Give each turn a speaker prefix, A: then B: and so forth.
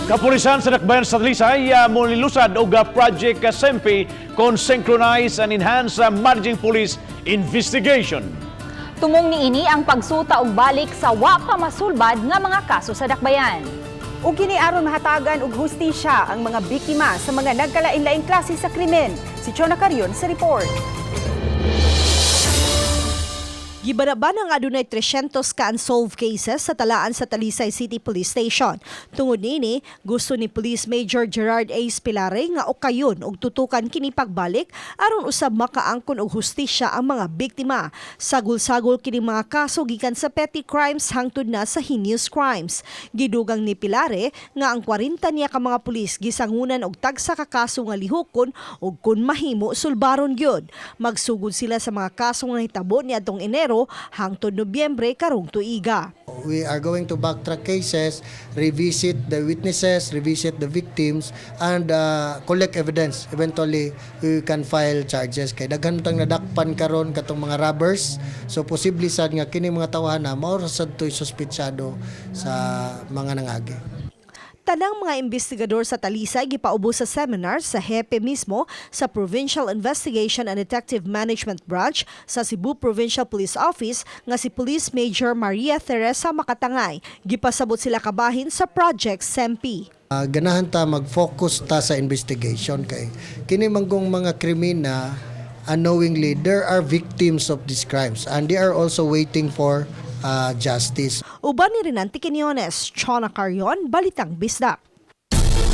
A: Kapulisan sa Dakbayan sa Talisay monilusad og Project SEMPI kon synchronize and enhance managing police investigation.
B: Tumong niini ang pagsuta og balik sa wa pa masulbad nga mga kaso sa Dakbayan.
C: Ug kini aron mahatagan og hustisya ang mga biktima sa mga nagkalain-laing klase sa krimen. Si Chona Carion sa report.
D: Gibanaban ang adunay 300 ka unsolved cases sa talaan sa Talisay City Police Station. Tungod niini, gusto ni Police Major Gerard A. Spilare nga ukayon og tutukan kini pagbalik aron usab makaangkon og hustisya ang mga biktima. Sagol-sagol kini mga kaso gikan sa petty crimes hangtod na sa heinous crimes. Gidugang ni Pilare nga ang 40 niya ka mga pulis gisangunan og tagsa ka kaso nga lihukon ug kun mahimo sulbaron gyud. Magsugod sila sa mga kaso nga nahitabo niadtong Enero hangtod Nobyembre karong tuiga.
E: We are going to backtrack cases, revisit the witnesses, revisit the victims, and collect evidence. Eventually, we can file charges. Kay daghan tang nadakpan karon katong mga robbers. So posible sad nga kini mga tawahan na mao ra sad to'y suspitsado sa mga nangagi.
D: Tanang mga investigador sa Talisay gipaubos sa seminar sa hepe mismo sa Provincial Investigation and Detective Management Branch sa Cebu Provincial Police Office nga si Police Major Maria Teresa Makatangay. Gipasabot sila kabahin sa Project SEMPI.
E: Ganahan ta mag-focus ta sa investigation kay kini manggong mga krimina, unknowingly there are victims of these crimes and they are also waiting for justice.
D: Uban ni Renante Quinones, Chona Carion, Balitang Bisdak.